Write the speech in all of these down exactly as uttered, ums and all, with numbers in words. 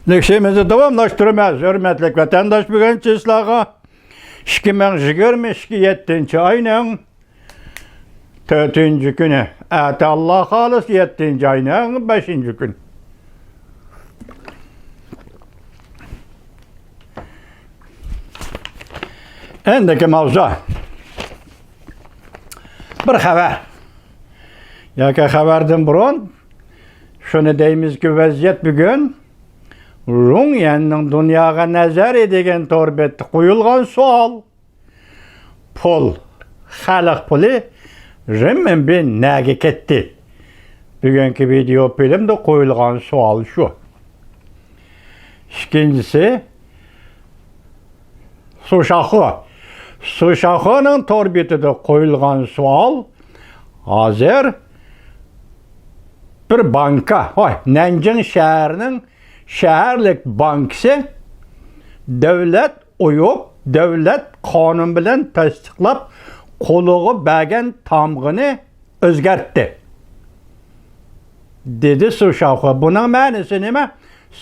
ئىشىمىزنى داۋاملاشتۇرىمىز، ھۆرمەتلىك ۋەتەنداش. بۈگۈن چىسلاغا ئىككى مىڭ يىگىرمە ئىككى يەتتىنچى ئاينىڭ تۆتىنچى كۈنى. ئەتە، ئاللا خالىسا، يەتتىنچى ئاينىڭ بەشىنچى كۈنى. ئەندىكى ماۋزۇ. بىر خەۋەر. ياكى خەۋەردىن بۇرۇن شۇنى دەيمىزكى، ۋەزىيەت بۈگۈن رۇڭيەننىڭ دۇنياغا نەزەرى دېگەن تور بېتىدە قويۇلغان سوئال. پۇل، خەلق پۇلى، رېنمىنبى نەگە كەتتى؟ بۈگۈنكى ۋىدېئو فىلىمدا قويۇلغان سوئال شۇ. ئىككىنچىسى، سۇشاخې. سۇشاخېنىڭ تور بېتىدە قويۇلغان سوئال. ھازىر بىر بانكا، ھوي، نەنجىڭ شەھىرىنىڭ شەھەرلىك بانكىسى دۆلەت ئويۇپ، دۆلەت قانۇن بىلەن تەستىقلاپ، قولىغا بەرگەن تامغىنى ئۆزگەرتتى، دېدى سۇشاخې. بۇنىڭ مەنىسى نېمە؟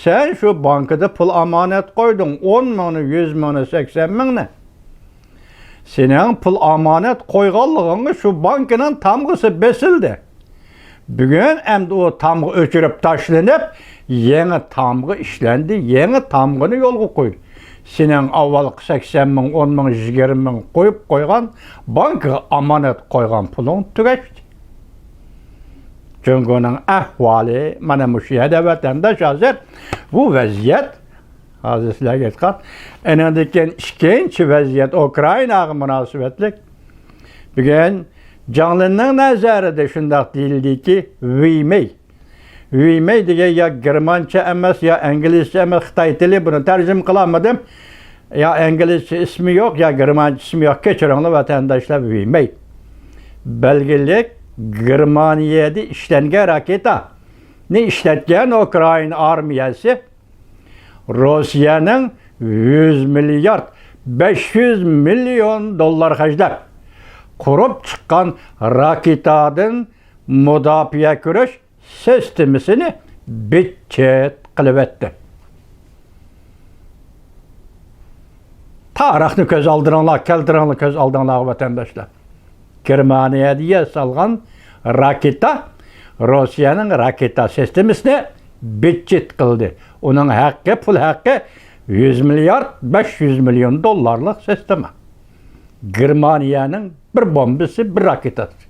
سەن شۇ بانكىدا پۇل ئامانەت قويدۇڭ، ئون مىڭنى، يۈز مىڭنى، سەكسەن مىڭنى. سېنىڭ پۇل ئامانەت قويغانلىقىڭغا شۇ بانكىنىڭ تامغىسى بېسىلدى. بۈگۈن ئەمدى ئۇ تامغا ئۆچۈرۈپ تاشلىنىپ، يېڭى تامغا ئىشلەندى، يېڭى تامغىنى يولغا قويدى. سېنىڭ ئاۋۋالقى سەكسەن مىڭ، ئون مىڭ، يىگىرمە مىڭ قويۇپ قويغان، بانكىغا ئامانەت قويغان پۇلۇڭ تۈگەشتى. جۇڭگونىڭ ئەھۋالى مانا مۇشۇ يەردە، ۋەتەنداش. ھازىر بۇ ۋەزىيەت، ھازىر سىلەرگە ئېيتقان، ئېنىڭدىن كېيىن ئىككىنچى ۋەزىيەت، ئۇكرائىناغا مۇناسىۋەتلىك. بۈگۈن جاڭلىننىڭ نەزەرىدە شۇنداق دېيىلدىكى، ۋېيمېي. ۋېيمېي دېگەن يا گېرمانچە ئەمەس، يا ئىنگلىزچە ئەمەس، خىتاي تىلى، بۇنى تەرجىمە قىلالمىدىم. يا ئىنگلىزچە ئىسمى يوق، يا گېرمانچە ئىسمى يوق. كەچۈرۈڭلار، ۋەتەنداشلار، ۋېيمېي. بەلگىلىك گېرمانىيەدە ئىشلەنگەن راكېتانى ئىشلەتكەن ئۇكرائىنا ئارمىيەسى روسىيەنىڭ يۈز مىليارد بەش يۈز مىليون دوللار خەجلەپ قۇرۇپ چىققان راكېتادىن مۇداپىئە كۆرۈش سىستېمىسىنى بىت-چىت قىلىۋەتتى. تارىخنى كۆز ئالدىڭلار، كەلتۈرۈڭلار كۆز ئالدىڭلارغا، ۋەتەنداشلار. گېرمانىيەدە ياسالغان راكېتا روسىيەنىڭ راكېتا سىستېمىسىنى بىت-چىت قىلدى. ئۇنىڭ ھەققى، پۇل ھەققى يۈز مىليارد بەش يۈز مىليون دوللارلىق سىستېما. گېرمانىيەنىڭ بىر بومبىسى، بىر راكېتاسى.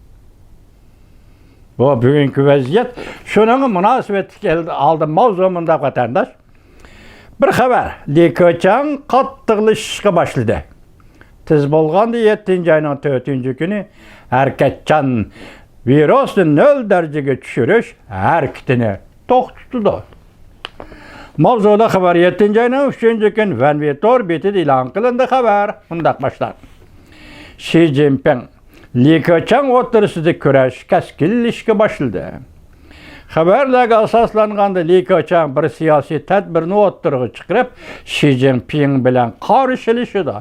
بۇ بۈگۈنكى ۋەزىيەت. شۇنىڭغا مۇناسىۋەتلىك ئالدى ماۋزۇ مۇنداق، ۋەتەنداش. بىر خەۋەر، لى كېچاڭ قاتتىقلىشىشقا باشلىدى. تېز بولغاندا يەتتىنچى ئاينىڭ تۆتىنچى كۈنى ھەرىكەتچان ۋىرۇسنى نۆل دەرىجىگە چۈشۈرۈش ھەرىكىتىنى توختىتىدۇ. ماۋزۇلۇق خەۋەر، يەتتىنچى ئاينىڭ ئۈچىنچى كۈنى ۋەنۋى تور بېتىدە ئېلان قىلىندى. خەۋەر مۇنداق باشلانغان. شى جىنپىڭ، لى كېچاڭ ئوتتۇرىسىدا كۈرەش كەسكىنلىشىشكە باشلىدى. خەۋەرلەرگە ئاساسلانغاندا، لى كېچاڭ بىر سىياسىي تەدبىرنى ئوتتۇرىغا چىقىرىپ، شى جىنپىڭ بىلەن قارشىلىشىدۇ.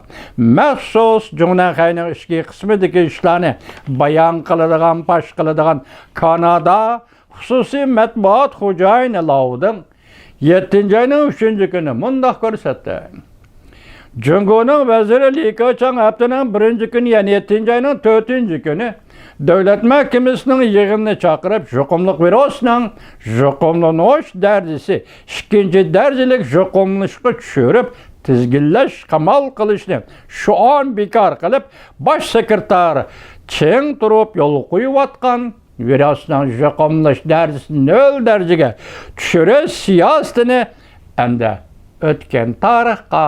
مەخسۇس جۇڭنەنخەينىڭ ئىچكى قىسمىدىكى ئىشلارنى بايان قىلىدىغان، پاش قىلىدىغان كانادا خۇسۇسىي مەتبۇئات خوجايىنى لاۋدىڭ يەتتىنچى ئاينىڭ ئۈچىنچى كۈنى مۇنداق كۆرسەتتى. جۇڭگونىڭ ۋەزىرى لى كېچاڭ ھەپتىنىڭ بىرىنچى كۈنى، يەنى يەتتىنچى ئاينىڭ تۆتىنچى كۈنى دۆلەت مەھكىمىسىنىڭ يىغىنىنى چاقىرىپ، يۇقۇملۇق ۋىرۇسنىڭ يۇقۇملىنىش دەرىجىسى ئىككىنچى دەرىجىلىك يۇقۇملىنىشقا چۈشۈرۈپ، تىزگىنلەش، قامال قىلىشنى شۇئان بىكار قىلىپ، باش سېكرېتار چىڭ تۇرۇپ يولغا قويۇۋاتقان ۋىرۇسنىڭ يۇقۇملىنىش دەرىجىسىنى نۆل دەرىجىگە چۈشۈرۈش سىياسىتىنى ئەمدى ئۆتكەن تارىخقا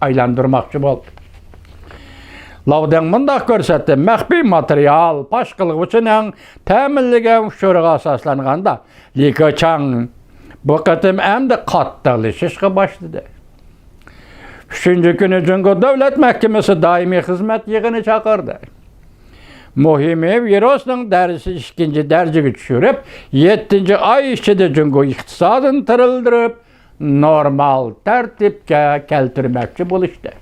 ئايلاندۇرماقچى بولدى. لاۋدىڭ مۇنداق كۆرسەتتى، مەخپىي ماتېرىيال پاش قىلغۇچىنىڭ تەمىنلىگەن ئۇچۇرىغا ئاساسلانغاندا، لى كېچاڭ بۇ قېتىم ئەمدى قاتتىقلىشىشقا باشلىدى. ئۈچىنچى كۈنى جۇڭگو دۆلەت مەھكىمىسى دائىمىي خىزمەت يىغىنى چاقىردى. مۇھىمى، ۋىرۇسنىڭ دەرىجىسى ئىككىنچى دەرىجىگە چۈشۈرۈپ، يەتتىنچى ئاي ئىچىدە جۇڭگو ئىقتىسادىنى تىرىلدۈرۈپ، نورمال تەرتىپكە كەلتۈرمەكچى بولۇشتى.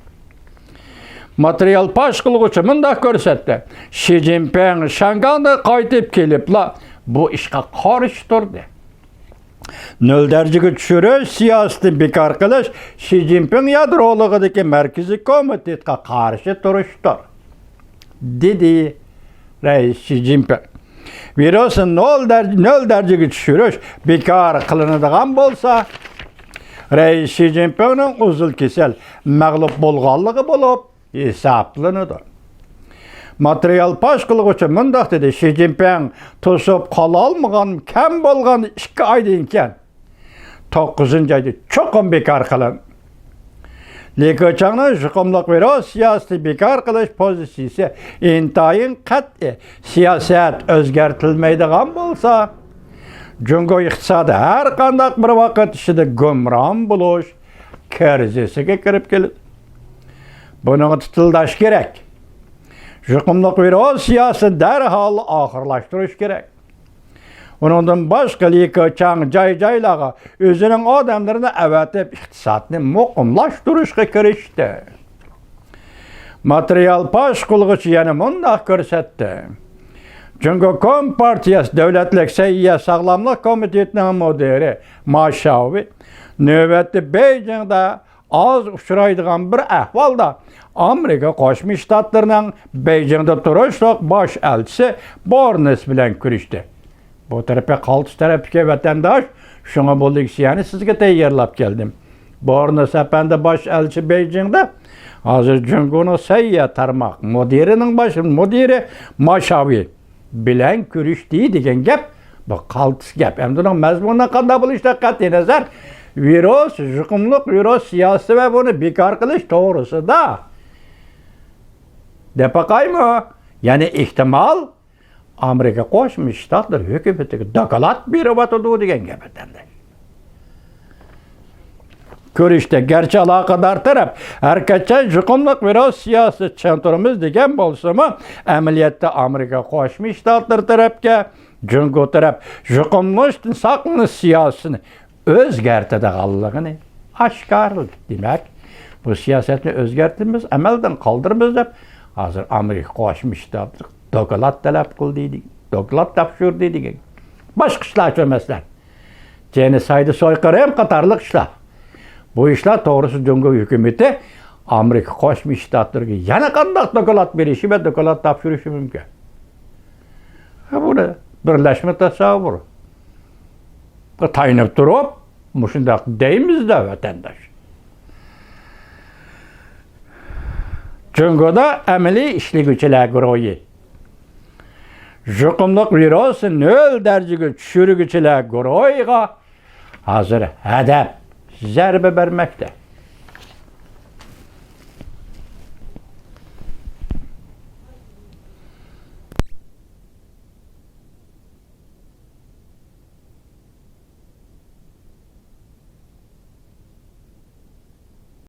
ماتېرىيال پاش قىلغۇچى مۇنداق كۆرسەتتى، شى جىنپىڭ شياڭگاڭدىن قايتىپ كېلىپلا بۇ ئىشقا قارشى تۇردى. نۆل دەرىجىگە چۈشۈرۈش سىياسىتىنى بىكار قىلىش شى جىنپىڭ يادرولۇقىدىكى مەركىزىي كومىتېتقا قارشى تۇرۇشتۇر، دېدى رەئىس شى جىنپىڭ. ۋىرۇسنى نۆل دەر-، نۆل دەرىجىگە چۈشۈرۈش بىكار قىلىنىدىغان بولسا، رەئىس شى جىنپىڭنىڭ ئۇزۇل كېسەل، مەغلۇپ بولغانلىقى بولۇپ ھېسابلىنىدۇ. ماتېرىيال پاش قىلغۇچى مۇنداق دېدى: شى جىنپىڭ توسۇپ قالالمىغان، كەم بولغان ئىككى ئايدىن كېيىن، توققۇزىنچى ئايدا چوقۇم بىكار قىلىن. لى كېچاڭنىڭ يۇقۇملۇق ۋىرۇس سىياسىتىنى بىكار قىلىش پوزىتسىيىسى ئىنتايىن قەتئىي، سىياسەت ئۆزگەرتىلمەيدىغان بولسا، جۇڭگو ئىقتىسادى ھەر قانداق بىر ۋاقىت ئىچىدە گۇمران بولۇش كىرىزىسىگە كىرىپ كېلىدۇ. بۇنىڭغا تىتىلداش كېرەك. يۇقۇملۇق ۋىرۇس سىياسىتىنى دەرھال ئاخىرلاشتۇرۇش كېرەك. ئۇنىڭدىن باشقا، لى كېچاڭ جاي-جايلارغا ئۆزىنىڭ ئادەملىرىنى ئەۋەتىپ، ئىقتىسادنى مۇقىملاشتۇرۇشقا كىرىشتى. ماتېرىيال پاش قىلغۇچى يەنە مۇنداق كۆرسەتتى: جۇڭگو كومپارتىيەسى دۆلەتلىك سەھىيە ساغلاملىق كومىتېتىنىڭ مۇدىرى ما شاۋې نۆۋەتتە بېيجىڭدا ئاز ئۇچرايدىغان بىر ئەھۋالدا ئامېرىكا قوشما شتاتلىرىنىڭ بېيجىڭدا تۇرۇشلۇق باش ئەلچىسى بورنس بىلەن كۆرۈشتى. بۇ تەرىپى قالتىس تەرەپتىكى ۋەتەنداش، شۇڭا بۇ لېكسىيەنى سىزگە تەييارلاپ كەلدىم. بورنس ئەپەندى باش ئەلچى بېيجىڭدا، ھازىر جۇڭگونىڭ سەھىيە تارماق مۇدىرىنىڭ باش مۇدىرى ما شاۋې بىلەن كۆرۈشتى دېگەن گەپ، بۇ قالتىس گەپ. ئەمدى ئۇنىڭ مەزمۇنىنىڭ قانداق بولۇشىدىن قەتئىينەزەر، ۋىرۇس، يۇقۇملۇق ۋىرۇس سىياسىتى ۋە بۇنى بىكار قىلىش توغرىسىدا دەپ باقايمۇ؟ يەنى ئېھتىمال ئامېرىكا قوشما شتاتلىرى ھۆكۈمىتىگە دوكلات بېرىۋاتىدۇ دېگەن گەپ، ۋەتەنداش. كۆرۈشتە گەرچە ئالاقىدار تەرەپ ھەر قاچان يۇقۇملۇق ۋىرۇس سىياسىتىدە چىڭ تۇرىمىز دېگەن بولسىمۇ، ئەمەلىيەتتە ئامېرىكا قوشما شتاتلىرى تەرەپكە جۇڭگو تەرەپ يۇقۇملىنىشتىن ساقلىنىش سىياسىتىنى ئۆزگەرتىدىغانلىقىنى ئاشكارىلىدى. دېمەك، بۇ سىياسەتنى ئۆزگەرتىمىز، ئەمەلدىن قالدۇرىمىز دەپ، ھازىر ئامېرىكا قوشما شتاتلىرى دوكلات تەلەپ قىلدى، دوكلات تاپشۇردى دېگەن. باشقا ئىشلارچۇ مەسىلەن. جېنىسايدى، سويقىرىم قاتارلىق ئىشلار. بۇ ئىشلار توغرىسىدا جۇڭگو ھۆكۈمىتى ئامېرىكا قوشما شتاتلىرىغا يەنە قانداق دوكلات بېرىشى ۋە دوكلات تاپشۇرۇشى مۇمكىن؟ ھە، بۇنى بىرلەشمە تەسەۋۋۇر. تايىنىپ تۇرۇپ، مۇشۇنداق دەيمىز-دە، ۋەتەنداش. جۇڭگودا ئەمەلىي ئىشلىگۈچىلەر گۇرۇھى، يۇقۇملۇق ۋىرۇسنى نۆل دەرىجىگە چۈشۈرگۈچىلەر گۇرۇھىغا ھازىر ھەدەپ زەربە بەرمەكتە.